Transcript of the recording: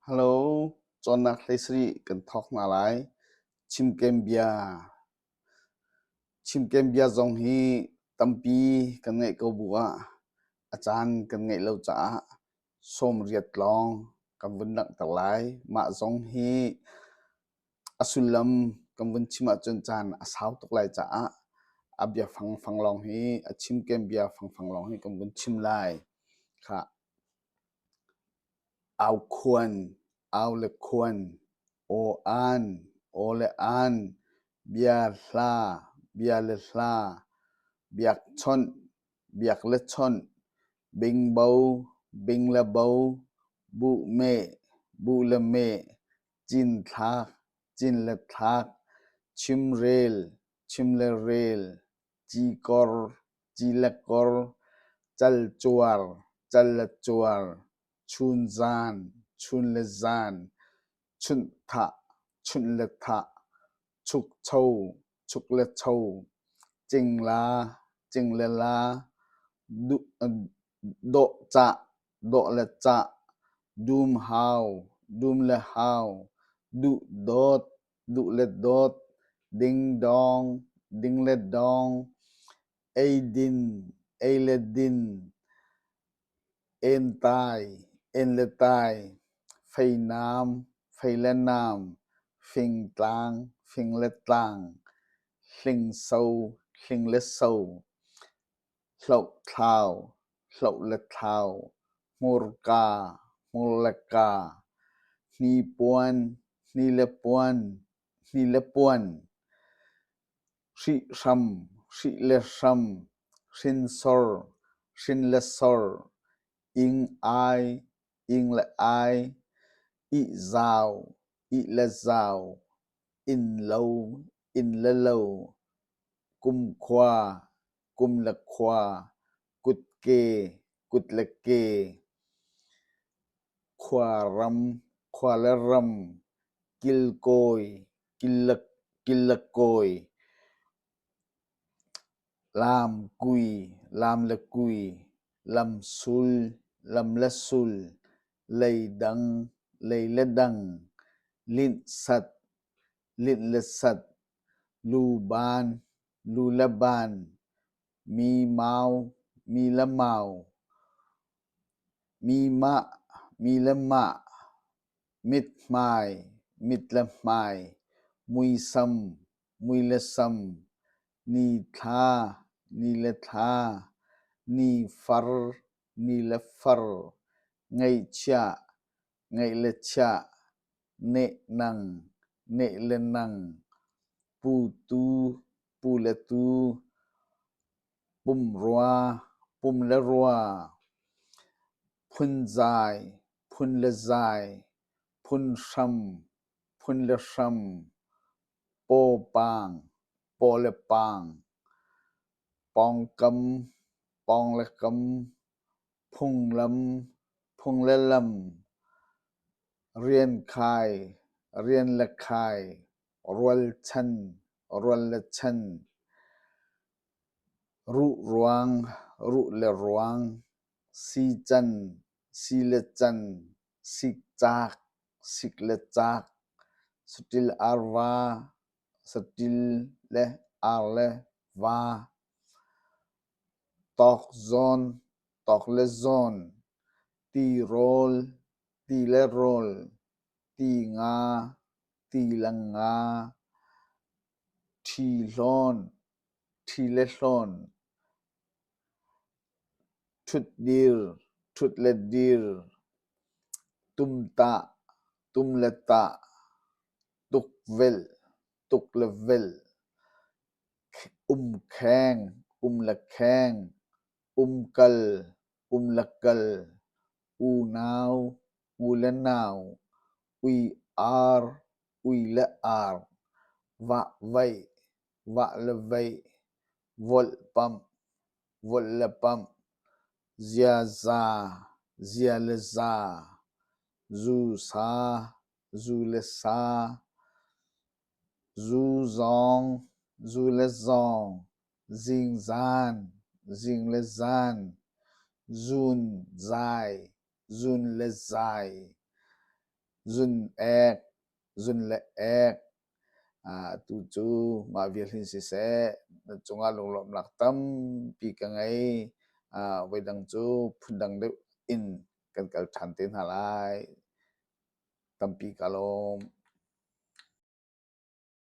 Hello, cawnnak 17 kan thawk hna lai. Chimkem bia. Chimkem bia zong hi tampi kan ngeih ko bu ah a caan kan ngeih lo caah 80 lawng kan vun langhter lai. Mah zong hi a sullam kan vun chim ahcun caan a sau tuk lai caah a bia fangfang lawng hi a chimkem bia fangfang lawng hi kan vun chim lai. Khah. Aukhuan, au le khuan, aw-aan, aw le aan, bia hla, bia le hla, biakchawnh, biak le chawnh, bingbo, bing le bo, buhmeh, buh le meh, cinthlak, cin le thlak, chimrel, chim le rel, cikor, ci le kor, calcuar, cal le cuar, chunzan, chun le zan, chunhthah, chunh le thah, chukcho, chuk le cho, cingla, cing le la, dawhcah, dawh le cah, dumhau, dum le hau, duhdawt, duh le dawt, dingdawng, ding le dawng, eidin, ei le din, entai, en le tai, feinam, fei le nam, fingtlang, fing le tlang, hlingso, hling le so, hlohthlau, hloh le thlau, hmurka, hmur le ka, hnipuan, hni le puan, hni le puan, hrihhram, hrih le hram, hrinsor, hrin le sor, ing ai, ing le ai, ihzau, ih le zau, innlo, inn le lo, kumkhua, kum le khua, kutke, kut le ke, khuaram, khua le ram, kilkawi, kil le kawi, lamkui, lam le kui, lamsul, lam le sul, leidang, lei le dang, linhsat, linh le sat, luban, lu le ban, mi mau, mi le mau, mi mah, mi le mah, mithmai, mit le hmai, muisam, mui le sam, nithla, ni le thla, nifar, ni le far, ngaihchiah, ngaih le chiah, nehnang, neh le nang, putu, pu le tu, pumrua, pum le rua, phunzai, phun le zai, phunhram, phun le hram, pawpaang, paw le paang, pawngkam, pawng le kam, phunglam, phung le lam, riankhai, rian le khai, rualchan, rual le chan, ruhruang, ruh le ruang, sican, si le can, sikcaak, sik le caak, saṭil arva, saṭil le ar le va, tawkzawn, tawk le zawn, tirawl, ti le rawl, ti nga, ti le nga, ṭhi hlawn, ṭhi le hlawn, ṭhutdir, ṭhut le dir, tumtah, tum le tah, tukvelh, tuk le velh, umkheng, um le kheng, umkal, um le kal, unau, u le nau, ui ar, ui le ar, vahvaih, vah le veih, volhpamh, volh le pamh, ziaza, zia le za, zusa, zu le sa, zuzawng, zu le zawng, zingzan, zing le zan, zunzai, zun le zai. Zun ek, zun le ek. Atu cu mah vial hin siseh, na cungah lunglawmhnak tampi ka ngei. Voidang cu phundang deuh in kan kal ṭhan te hna lai. Tampi ka lawm.